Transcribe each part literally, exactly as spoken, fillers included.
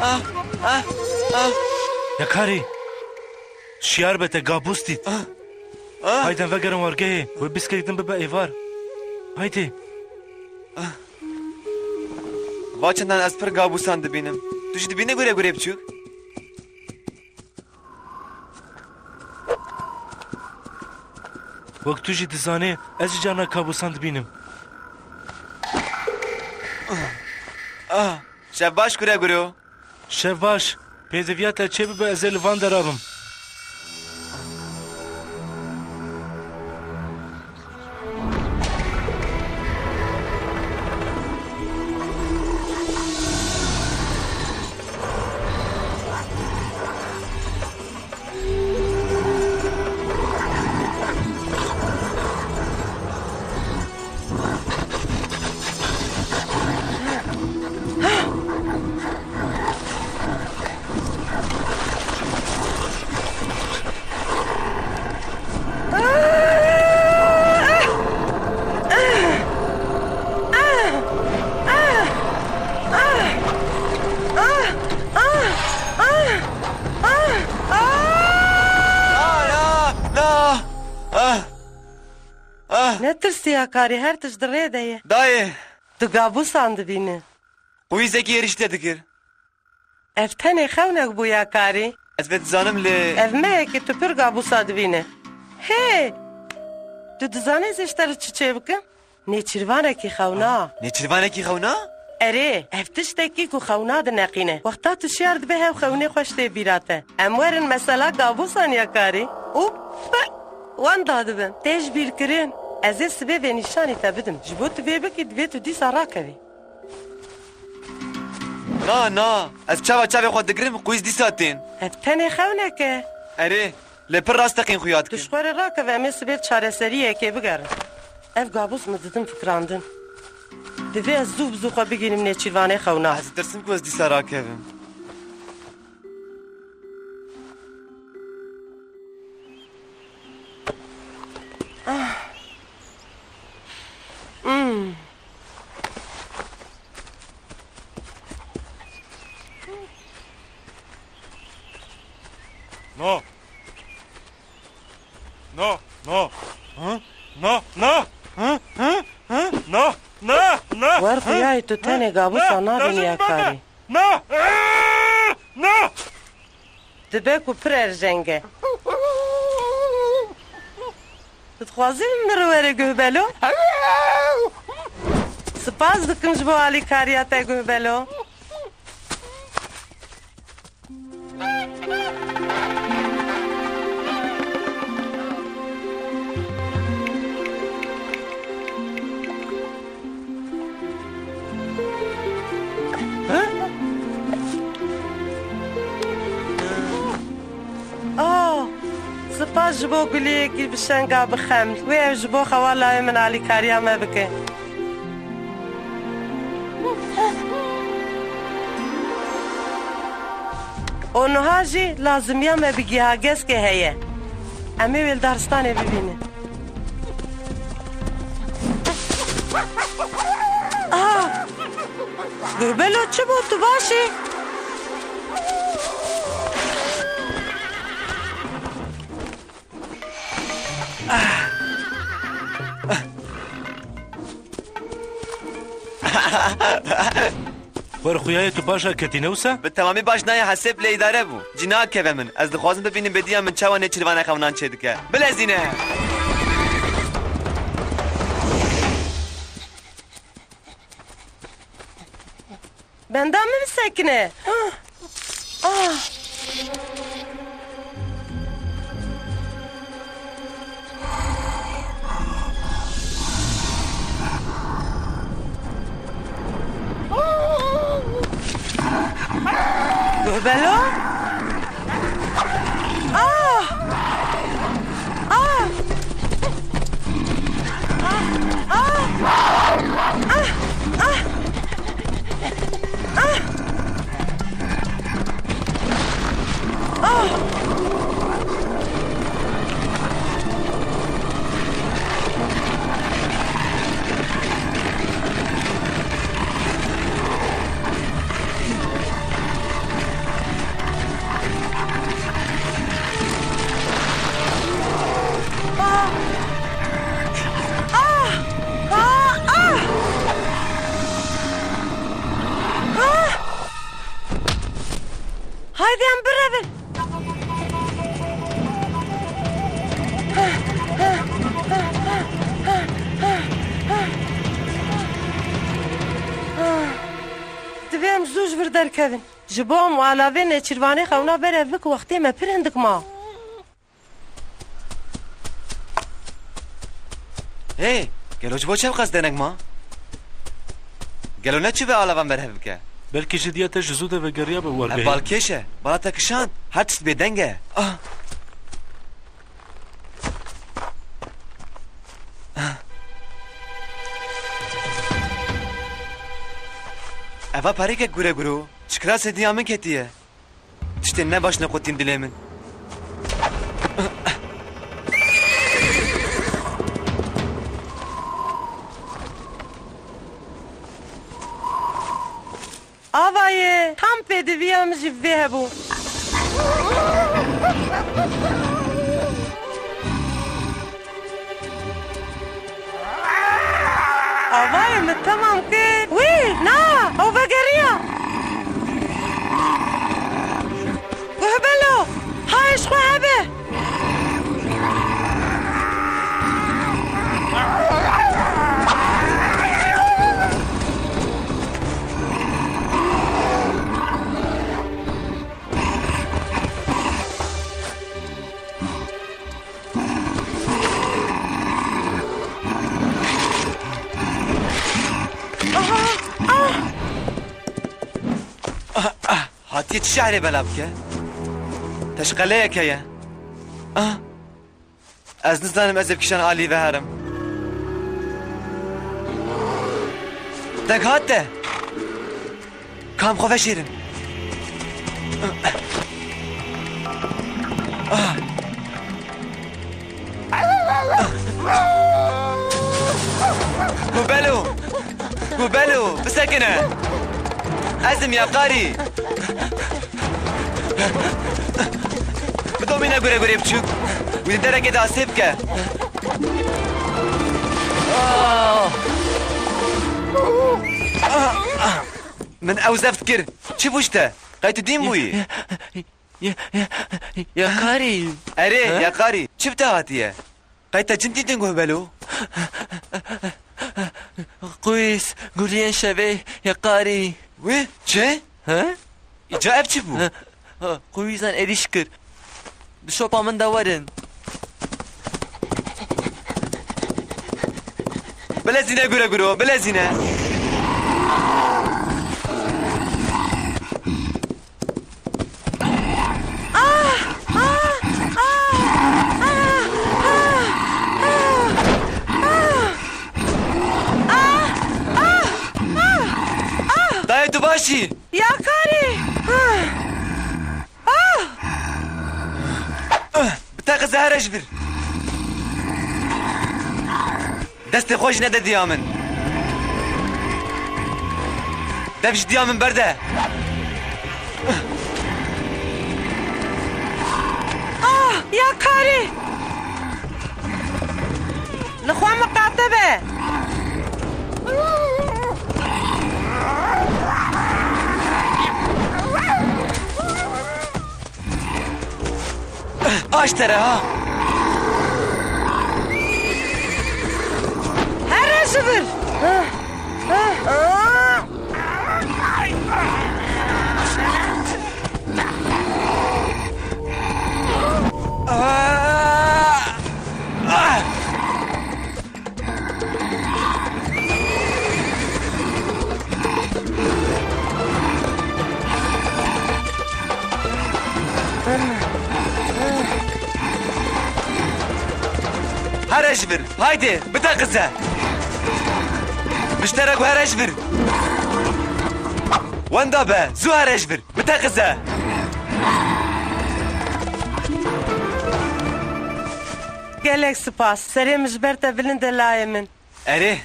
Ah, ah, ah. Yakarî. Şiyar be, te gabûs dît. Ah, ah. Haydi em vegerin wargehê. Wê bîskek din bibe êvar. Haydi. Ah. Va çendan ez pir gabûsan dibînim. Tu jî dibînî gure gurê biçûk? Wek tu jî dizanî, ez jî carna kabûsan dibînim. Ah, şev baş gure guro. Şev baş. Pêdiviya te çêbibe, ez ê li van dera bim. Na, na, na. Ah. Ah. Netirsî Yakarî, her tişt di rê de ye. Dayê. Tu gabûsan dibînî. Quyîzekî êrîş te dikir. Ev tenê xewnek bû Yakarî. Ez vê dizanim lê... Ev meyekî, tu pir gabûsa dibînî. Hey! Tu dizanî ez ê ji te re çi çêbikim? Nêçîrvanekî xewna. Nêçîrvanekî xewna? Erê, ev tiştekî ku xewna dineqîne. Wexta tu şiyar dibî hev xewnê xweş tê bîra te. Em werin mesela gabûsan Yakarî. Û pe, wenda dibin. Tê ji bîr kirin. Ez ê sibê vê nîşanî te bidim. Ji bo tu vê bikî divê tu dîsa rakevî. Na, na. Ez çava çavê xwe digirim, quyîz dîsa tên. Ev tenê xewnek e. Erê, lê pir rasteqîn xuya dikin. Tu ji xwe re rakeve, em ê sibê bi çareseriyekê bigerin. Ev gabûs min didin fikirandin. Divê ez zû bi zû xwe bigihînim nêçîrvanê xewna. Ez ditirsim ku ez dîsa rakevim. Ah. Hmm. No. No, no. Hı? No, no. Hı, hı, hı. No, no, no. Wer xuyayê tu tenê gabûsa nabînî Yakarî. Na! Na! Dibe ku pir erjeng e. Tu dixwazî min re were guhbelo? Spas dikim ji bo alîkariya te guhbelo. Oh, spas ji bo guliyekî bi şenga bi xem. Wê ew ji bo xewa layê min alîkariya me bike. Û niha jî lazimiya me bi gihageskê heye. Em ê wê li daristanê bibînin. Ah! Gurbelo, çi bû, tu baş î? Werxuyayê tu baş a ketî ne wisa? Bi temamî baş nayê, hesê bi lê îdare bû. Cî nakeve min. Ez dixwazim bibînim bêdiya min çawa nêçîrvane xewnan çêdike. Bilezîne! Benda min bisekine. Ah! Ah! Guhbelo? Ah! Ah! Em zû ji vir derkevin. Ji bo em û alavê nêçîrvanê xewna berev bik, wextê me pir hindik ma. Hey, gelo ji bo çi ev qas denek ma? Gelo neçû vê alavan berhev bike? Belkî ji diya te ji zû de vegeriyabe wer. Ev bihê. Balkêş e. Bala te kişand. Her tişt bêdeng e. Ah. Ah. Eva perêke gure guro. Ji kirasê diya min ketiye. Tiştên ne baş nequtîn dilê min. Avayê, tam pêdiviya min jî bi vê hebû. Avayê min temam kir. Wî, na, ew vegeriya. Guhbelo, hayê ji xwe hebe. Aha! Ah! Ah, ah! Hatiye çi şehrê bela bike? Teşqeleyek heye. Ah! Ez nizanim ez ê bi kîjan alî ve herim. Deng hat te! Kam xwe veşêrin. Gubelo! Gubelo! Bisekine! Ez im Yakarî! Bidomîne gure gurê biçûk. Wî di derekê de asê bike. Min ew zeft kir. Çi bû ji te? Qey tu dîn bûyî? Ya, ya, ya, Yakarî. Erê, Ha? Yakarî. Çi bi te hatiye? Qey te cin dîtin Guhbelo? Quîz, guriyên şevê, Yakarî. Wî? Çi? Ha? Îca ev çi bû? Ha, ha, quîzan êrîş kir. Di şopa min de werin. Bilezîne gure guro, bilezîne. Dayê tu baş î? Yakarî! Bi te qize here ji vir. Destê xwe jî nede diya min. Dev ji diya min berde. Ah, Yakarî! Li xwe miqate be! Aş te re ha! Here ji vir! Here ji vir, haydi, bide qize. Min ji te re got here ji vir. Wenda be, zû here ji vir, bide qize. Gelek spas. Serê min ji ber te bilind e layê min. Erê,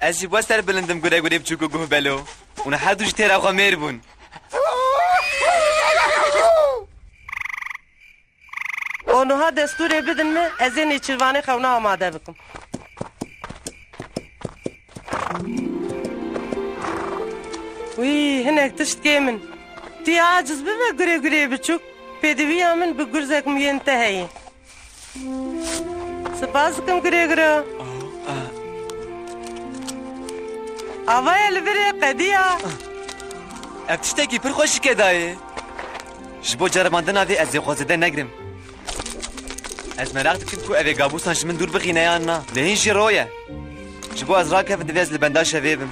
ez jî bi we serbilind im gure gurê biçûk û guh belo. Hûn her du jî têra xwe mêr bûn. Û niha destûrê bidin min, ez ê nêçîrvanê xewna amade bikim. Wî, hinek tişt kêm in. Tu yê aciz bibe gurê gurê biçûk. Pêdiviya min bi gurzek miyên te heye. Spas dikim gurê guro. Ava ye li virê qediya. Ev tiştekî pir xweşik e dayê. Ji bo ceribandina vê ez ê xwe zêde negrim. Ez meraq dikim ku ev ê gabûsan ji min dûr bixîne yan na. Lê hîn jî ro ye. Ji bo ez rakevim divê ez li benda şevê bim.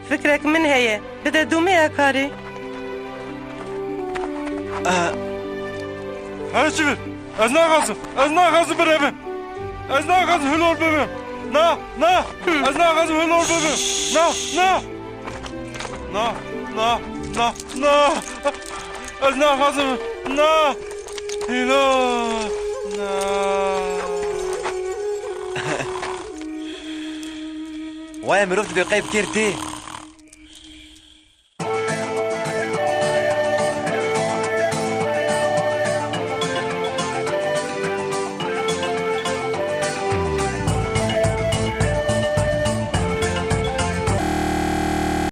Fikrek min heye. Bide dûmê ekarê. Ah. Her çi bir. Ez naxwazim. Ez naxwazim birevim. Ez naxwazim hilor bibim. Na, na. Ez naxwazim hilor bibim. Na, na. Na, na, na, na. Ez naxwazim. Na. Hilor. Na. Waya mirov divê qey bi kêr tê.